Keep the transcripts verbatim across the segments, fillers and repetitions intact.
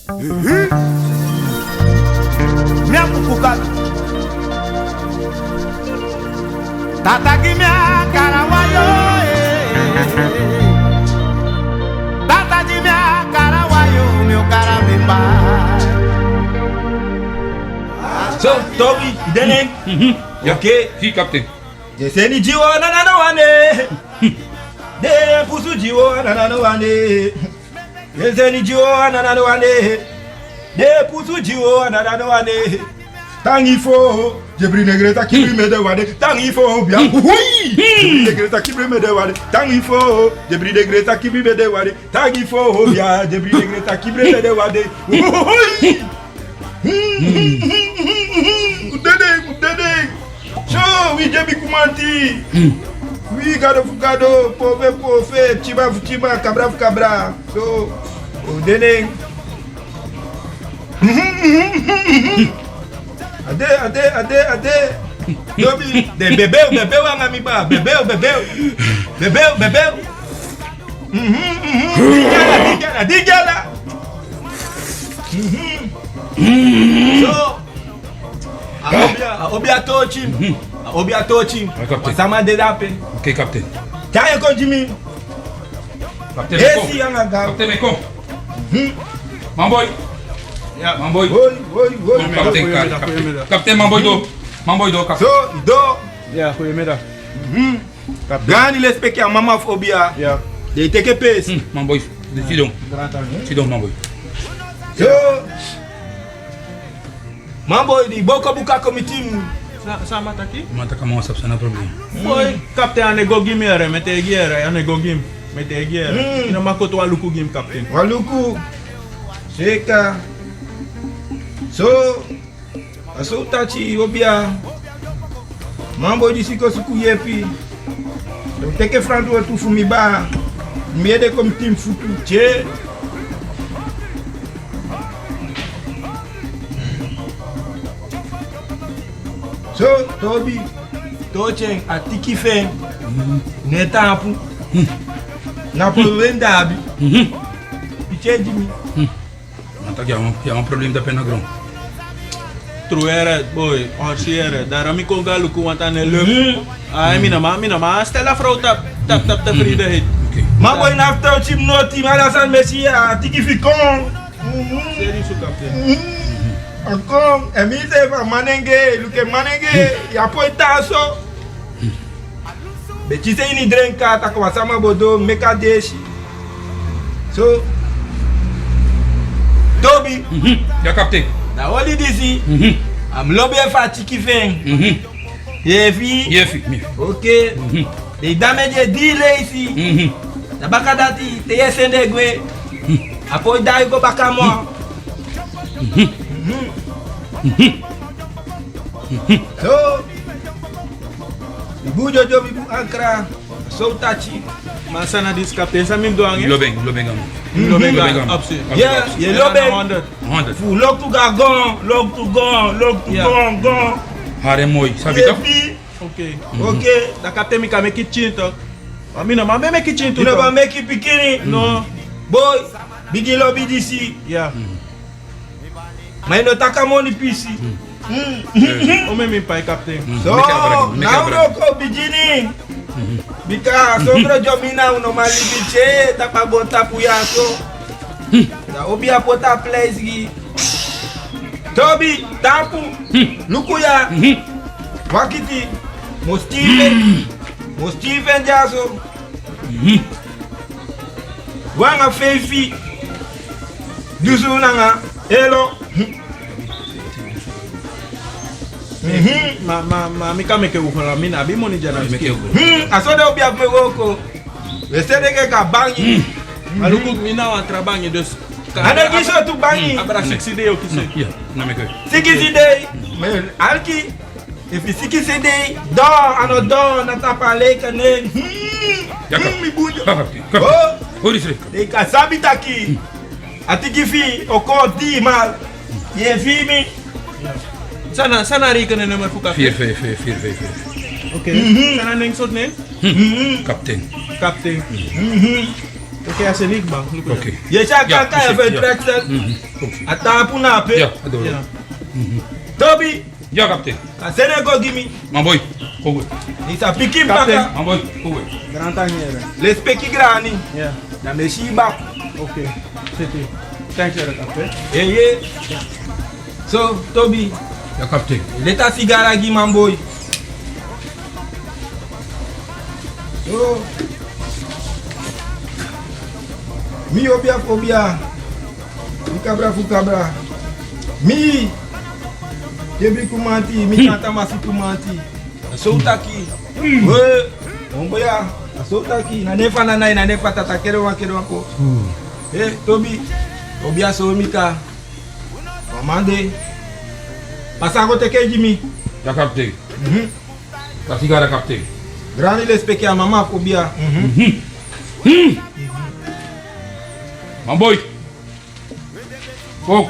Mi a kuku kaka. Tata gi mi a karawayo, eh. Tata gi mi a karawayo, mi o kara mi ba. So, Tobi, dene. Mhm. Ya. Oke. Si, kapten. Den seni gi yu, a na nana no wan de. Den pusu gi yu, a na nana no wan de. Den seni gi yu, a na nana no wan de. Den pusu gi yu, a na nana no wan de. Tangi fo, Jebri Negre taki bri mi de wan de. Tangi fo, bia. Hui! Jebri Negre taki bri mi de wan de. Tangi fo, Jebri Negre taki bri mi de wan de. Tangi fo, bia. Jebri Negre taki bri mi de wan de. Hui! Kudede, kudede. So, wi Jebi kumanti. Wi gado fu gado, pove fu pove, tiba fu tiba, kabra fu kabra. So, kudede. Ade, ade, ade, ade. Dobi, de bebeu, bebeu anga mi ba. Bebeu, bebeu. Bebeu, bebeu. Mhm, mhm. Digala, digala, digala. Mhm. So, a obi a, a obi a tochi. Mhm. A obi a tochi. Wi kapten. Sama de dape. Oke, kapten. Tyai en kon gi mi. Kapten, esi kon. Anga ga. Kapten, mi kon. Mhm. Manboy. Ya. Manboy. Woi, woi, woi. Kapten, kapten. Kapten, Manboy do. Manboy do, kapten. So, do. Ya, goedemiddag. Mhm. Gani lespeki a mama fu obi a. Ya. Den teki pesi. Hmm, manboy, sidon. Sidon, manboy. So, manboy, di boko buka kon miti mi. San, san a man taki? A man taki a man wani sabi san na problem. Boi, kapten, a no e go gi mi here, mi e taigi yu here, a no e go gi mi. Mi e taigi yu here. Hmm. Yu no man koti wan luku gi mi, kapten. Wan luku. Seka. So, a so u taki, obi a. Manboy disi kon suku yepi. Yu o teki ferantwortu fu mi ba. Mi ede kon miti mi futu, tye. So, Tobi, tochi en, a tiki fu en. Mhm. No e tapu. Mhm. Na problem di a abi. Mhm. Yu tyai gi mi. Mhm. A man taki yu abi wan, yu abi wan problem dape na gron. Tru here, boi, orsi here. Daarom mi kon go luku, want a no e leuk. Mhm. Ai, mi no man, mi no man stel a vrouw tapu, tapu, tapu tevredenheid. Oké. Ma boi, na fu tochi mi noti, ma ala sani mi e si, a tiki fu kon. Mhm. Serieus, kapten. Mhm. A kon, èn mi seefi a manenge, luku en manenge, yu á poi tan so. Beti se ini drenka, taki wan sama bodo, meki a desi. So, Tobi. Mhm. Ya, kapten. Na oli disi. Mhm. A mu lobi en fu a tiki fu en. Mhm. Yefi. Yefi. Oké. Mhm. Den e damage en dii leisi. Mhm. Na baka dati, te yu e sende gwe. Mhm. A poi daai go baka moo. Mhm. Mhm. Mhm. So, mi bun dyodyo, mi bun ankra. So u taki. Ma san na disi, kapten, san mi mu du anga en? Lobi en, lobi en anga. Lobi en anga en. Absoluut. Yes, yu e lobi en. Honderd. Fu loktu go, loktu go, loktu go, go. Hari en moi, sabi toch? Oké. Oké. Dan kapten, mi kan meki pikin toch? Ma mi no man meki pikin tu. Yu no man meki pikin. No. Boi, bigin lobi disi. Ya. Ma yu no taki a moni pisi. Omeni mi pai, kapten. So, now u no kon bigin. Bika sondro dyomina u no man libi te tapu a goontapu ya so. Dan obi a poti a prijs gi. Tobi, tapu. Luku ya. Wakiti. Mo Steven. Mo Steven dyaso. Wan nanga feifi dusun nanga elo. Ma, ma, ma mi kan meki wan fu la, mi no abi moni dya na mi skin. A so den obi a fu mi wooko. We sende enke bangi. Ma luku, mi na wan tra bangi, dus. A no gi sortu bangi. Abra siksi dei, oké. Siksi dei. Aliki. Efu yu siki sende, doo, a no doo, na tapu a leika nen. Hmm. Ya, hmm, mi bun. Kap, kap, kap. Oh. Hori sre. Den kan sabi taki. A tiki fi yu o kon dii, ma yu e fii mi. San na, san na rekeningnummer fu kapten? Vier vijf vijf, vier vijf vijf. Oké. Mhm. San na nen, sortu nen? Mhm. Kapten. Kapten. Mhm. Oké, a seni kba. Oké. Yu e si a kaka ya fu en traksel. A tapu na ape. Ya, a doro. Tobi. Ya, kapten. A seni en go gi mi. Man boi, kon gwe. Yu sa piki mi baka. Man boi, kon gwe. Lespeki grani. Ya. Dan mi e si yu baka. Oké. Seti. Thanks, kapten. Eeye. So, Tobi. Ya, kapten. Leti a sigara gi man boi. So. Mi obia fu obia. Mi kabra fu kabra. Mi. Kebi kumanti, mi kanta masi kumanti. A so un taki. We, on boya. A so un taki. Na nen fu a nana, na nen fu a tata, kede wan, kede wan kon. He, Tobi. Obia so mi ka. Mama de. Pasa go teke gi mi. Ya, kapten. Mhm. Pasi gara, kapten. Grani, lespeki a mama fu obia. Mhm. Man boi. Kon.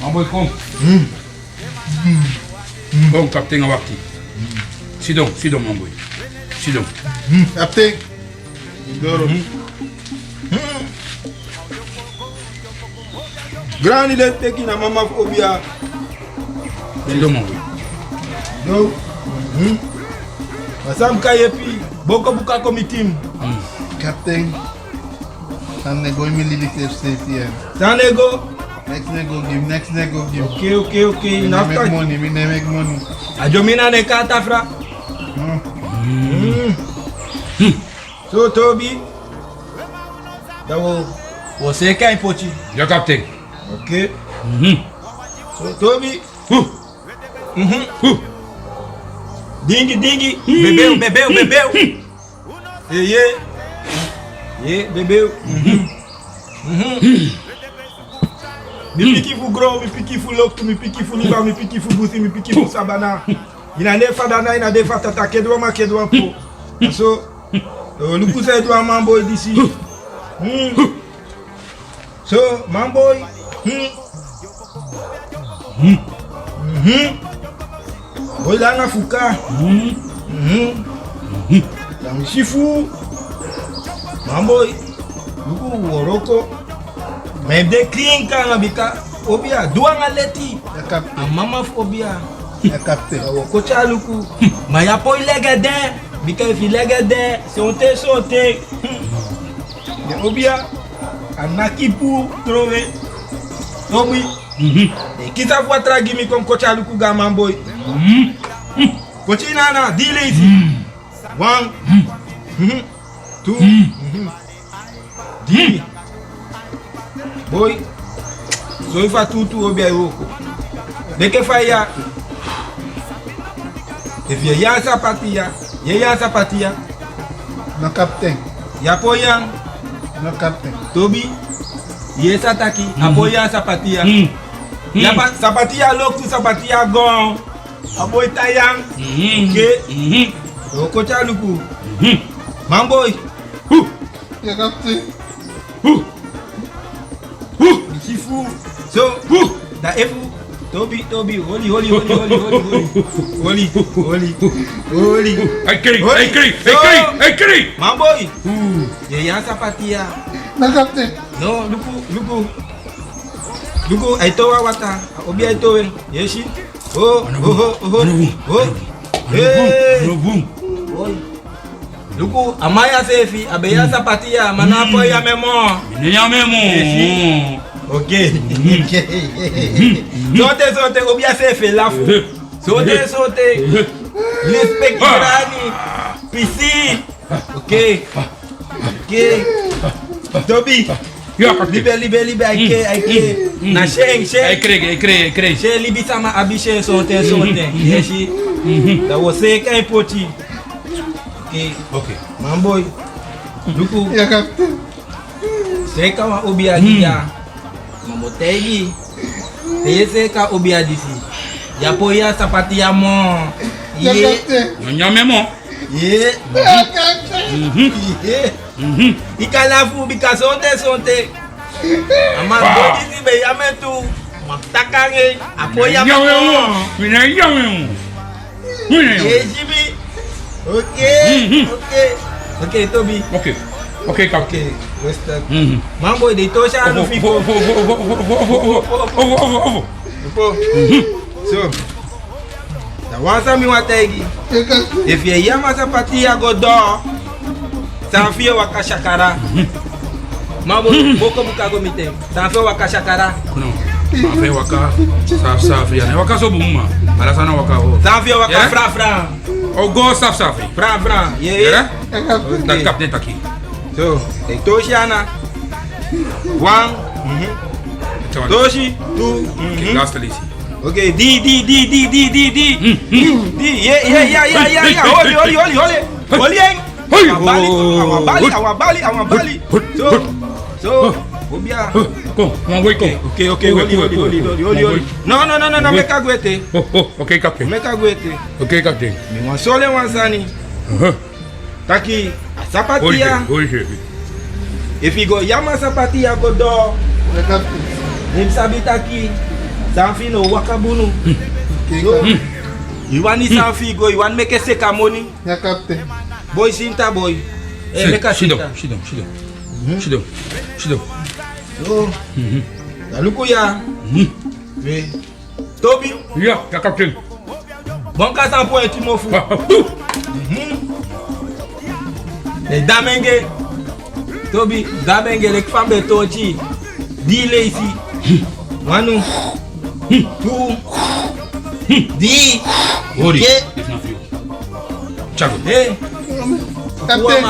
Man boi, kon. Kon, kapten a wakti. Sidon, sidon, man boi. Sidon. Kapten. Doro. Grani, lespeki na mama fu obia. Sidon, man boi. No. San mi kan yepi, boko buka kon miti mi. Kapten. San nego, mi libi sefi sefi ya. San nego? Neks nego gi mi, neks nego gi mi. Oké, oké, oké. Mi no e meki moni, mi no e meki moni. A dyomina ne kata fra. So, Tobi. Dan wo, wo seka en poti. Ya, kapten. Oké. So, Tobi. Dingi, dingi. Bebeu, bebeu, bebeu. Eeye. Ye, bebeu. Mi piki fu gron, mi piki fu loktu, mi piki fu liba, mi piki fu busi, mi piki fu sabana. Yu na den fu a nana, yu na den fu a tata, kede wan man, kede wan po. So, luku san e du a man boi disi. So, man boi. Boi langa fuka. Dan mi si fu. Man boi. Luku woroko. Ma yu de krin kanga bika obia du anga leti. A mama fu obia. A woko tyari luku. Ma yu á poi lege den. Bika efu yu lege den, sonten sonten. Den obia a naki puu trowe. Tobi. Den kisi a fu watra gi mi kon koti a luku gi a man boi. Koti nana, dii leisi. Wan. Tu. Dii. Boi. Soi fa tuutuu obia e woko. Deke fa ya. Efu yu e yere a sapati ya, yu e yere a sapati ya. No kapten. Yu á poi yere. No kapten. Tobi, yu e sa taki, a poi yere a sapati ya. Ya pa, sapati ya loktu, sapati ya gon. A boi tan yere. Oké. Yo koti a luku. Man boi. Ya kapten. Mi si fu. So, da efu. Tobi, Tobi, holi, holi, holi. Holi, holi, holi. Ai kri, ai kri, ai kri, ai kri. Man boi. Yu e yere a sapati ya. No kapten. No, luku, luku. Luku, ai towe a watra. A obia e towe. Yu e si. Oh, oh, oh, oh. Hey. Luku, a man ya sefi, a be yere a sapati ya, ma a no poi yere en moo. Mi no yere en moo. Oké. Sonten sonten, obia sefi e lafu. Sonten sonten. Lespeki grani. Pisi. Oké. Oké. Tobi. Libe, libe, libe, ai kri, ai kri. Na syen, syen. Ai kri, ai kri, ai kri. Syen libisama abi syen sonten, sonten. Yu e si. Da wo seka en poti. Oké. Oké. Man boi. Luku. Ya kapten. Seka wan obia gi ya. Ma mi o taigi yu. Te yu e seka obia disi, yu á poi yere a sapati ya moo. Ye. No nyan en moo. Ye. Ye. Yu kan lafu bika sonten sonten. A man go disi be yere en tu. Ma taki anga en, a poi yere en moo. Mi no nyan en moo. Yu e si mi. Oké. Oké. Oké, Tobi. Oké. Oké, kap. Oké, respect. Mhm. Man boi, den e tosi anu fu yu. Opo, opo, opo, opo, opo, opo, opo, opo, opo, opo. Opo. Mhm. So. Na wan sani mi wani taigi. Efu yu e yama sapati ya go doo, san fu yu e waka sakara. Man boi, boko buka go miti en. San fu yu e waka sakara. Kono. San fu yu e waka safi safi ya. Ne waka so bun ma. Ala sani waka o. San fu yu e waka fra fra. O go safi safi. Fra fra. Ye, ye. Yere? Dati kapten taki. So, den e tosi ana. Wan. Mhm. Tosi, tu. Mhm. Oké, last list. Oké, di, di, di. Di, ye, ye, ya, ya, ya, ya. Holi, holi, holi, holi. Holi en. Hoi. Awa bali, awa bali, awa bali, awa bali. So, so, obia. Kon, wan wei kon. Oké, oké, holi, holi, holi, holi, holi. No, no, no, no, no, meki a gwe ete. Oh, oh, oké, kapten. Meki a gwe ete. Oké, kapten. Mi wani sori en wan sani. Aha. Taki, a sapati ya. Hoi, hoi, hoi. Efu yu go yama sapati ya go doo, den mus sabi taki san fu yu no waka bunu. So, yu wani san fu yu go, yu wani meki seka moni. Ya, kapten. Boi, sinta, boi. Eh, meki a sinta. Sidon, sidon, sidon. Mhm. Sidon, sidon. So, mhm, dan luku ya. Mhm. We. Tobi. Ya, ya, kapten. Bon, ka san poi eti mofu. Ah, ah, uh. Mhm. Den damenge. Tobi, damenge leki fa mi ben tooki. Di leisi. Wanu. Tu. Di. Hori. Ke. It's not for you. Chago. Hey. Kapten.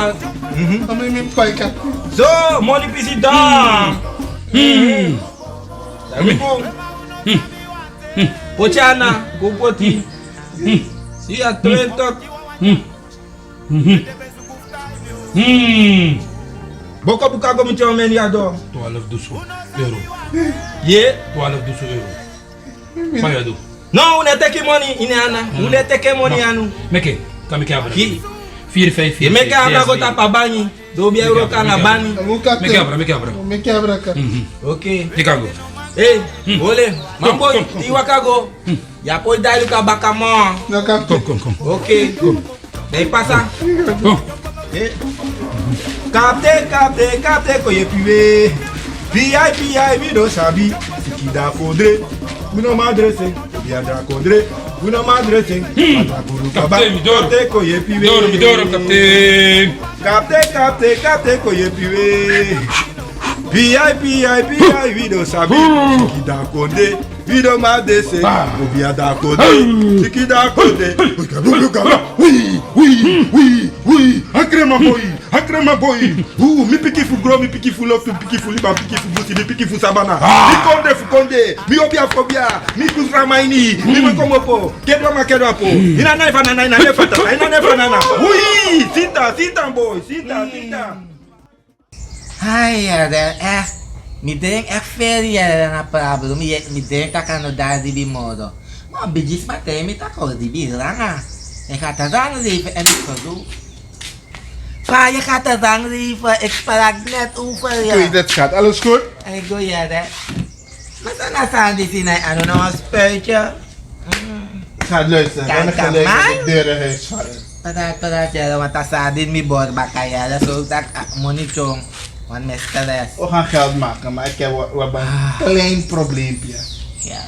Mhm. Ami mi paika. So, moni pisi dan. Hmm. Poti ana, go poti. Si a twenty. Boko buka go miti en, omeni a du? Twaalf dusu euro. Ye? Twaalf dusu euro. Fa yu a du? No, un no e teki moni ini ana. Un no e teki moni anu. Meki, kan meki abra. Firi, feifi, feifi. Meki abra go tapu a bangi. Dobi a euro kan na bangi. Meki abra, meki abra. Meki abra kan. Mhm. Oké. Yu kan go. Hey, hmm, ole. Kon, mambo, kon, kon, di waka go. Hmm. Ya poi dai luku a baka mo. Kon, kon, kon. Oké. Kon. Den pasa. Kon. Eh. Kapten, kapten, kapten, kon yepi wi. Pi ai, pi ai, wi no sabi. Siki da kondre. Wi no man dresi. Wi a da kondre. Wi no man dresi. Hmm. Kapten, mi doro. Kapten, kon yepi wi. Mi doro, mi doro, kapten. Kapten, kapten, kapten, kon yepi wi. Pi ai, pi ai, pi ai, wi no sabi. Siki da kondre. Wi no man dresi. Ah. Wi a da kondre. Hey. Siki da kondre. Hey. Wi, wi, wi, wi. Akrema boi. Akrema boi. Uh, mi piki fu gro, mi piki fu loktu, mi piki fu liba, mi piki fu busi, mi piki fu sabana. Ah. Mi kondre fu kondre, mi obia fu obia, mi kusra maini, mi, mm, mi komopo, kedwa ma kedwa po. Mm. Ina nai fa nana, ina nai fa tata, ina nai fa nana. Ui, sita, sita boi, sita, mm, sita. Ai, ya, den, eh, mi denki eki feri, ya, na problem, mi, mi denki taki a no dati dibi moro. Ma bigisma taigi mi taki a o dibi langa. En gaat er dan leven en ik gedoe. Pa, je gaat er dan leven. Ik sprak net over je. Ik weet het, schat. Alles goed? Ik doe je, hè. Maar dan als aan die zien, hij aan een spuitje. Mm. Schat, luister. Dan gelijk de deur in huis vallen. Padat, padat, ja, want als aan die mi bord bakken, ja, dat is ook dat, ah, money, jong. Want mijn stress. We gaan geld maken, maar ik heb, we, we hebben een, ah, klein probleempje. Ja.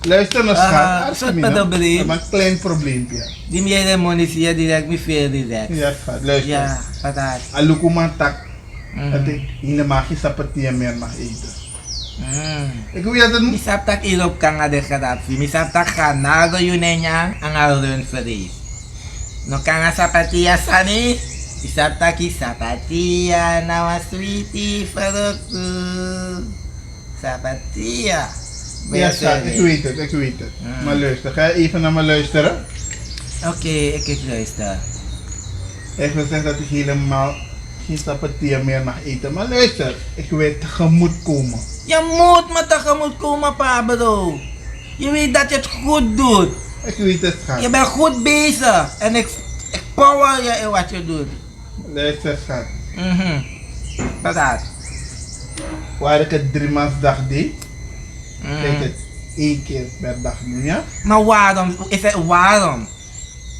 Luister nou, schat. Aha, arsa mi, no? Een klein probleempje. Di mi yere moni, si yu direct, mi feel direct. Ja, schat, luister. Ja, wat dat? A lukuman taki, mhm, dat ik helemaal geen sapatiya meer mag eten. Mm. Ik weet het niet. Mi sabi taki yu lobi kanga den grapsi. Mi sabi taki garnalen yu no e nyan, nanga rundvlees. No kanga sapatiya sani. Mi sabi taki sapatiya na wan switi fruktu. Sapatiya. Ja, schat, ik weet het, ik weet het. Mm. Maar luister, ga je even naar me luisteren? Oké, ik, ik luister. Hij heeft gezegd dat hij helemaal geen sapatiya meer mag eten. Maar luister, ik wil je tegemoet komen. Je moet me tegemoet komen, pa bro. Je weet dat je het goed doet. Ik weet het, schat. Je bent goed bezig. En ik, ik power je in wat je doet. Luister, schat. Mhm. Wat dat? Waar ik het drie mansdag deed, mhm, kan ik het één keer per dag doen, ja? Maar waarom? Is het waarom?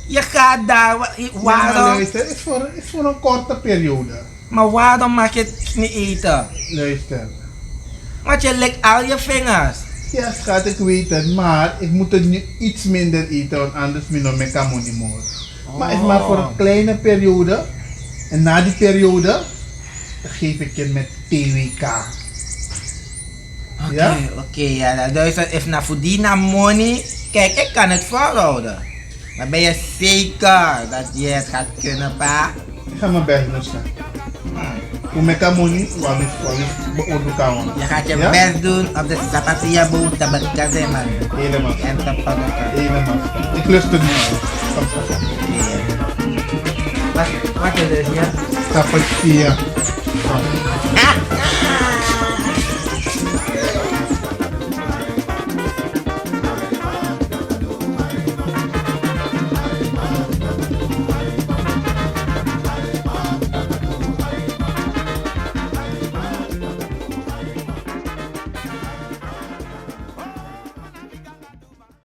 Je gaat daar, wa-, i-, waarom? Ja, maar luister, is voor, is voor een korte periode. Maar waarom mag je het niet eten? Luister. Want je likt al je vingers. Ja, schat, ik weet het, maar ik moet het nu iets minder eten, want anders mi no meki a moni moro. Maar het is maar voor een kleine periode. En na die periode geef ik je met T W K. Oké, Ja? Oké, ja, dat duizend is na voor die na money. Kijk, ik kan het volhouden. Maar ben je zeker dat je het gaat kunnen, pa? Ik ga mijn best doen, schat. Hoe meki a moni, wat is, wat is beoordeeld aan. Je gaat je Ja? Best doen op de sapatia boot te bekijken, man. Helemaal. En te pakken. Helemaal. Ik luister niet. Wat, wat is het, ja? Sapatia.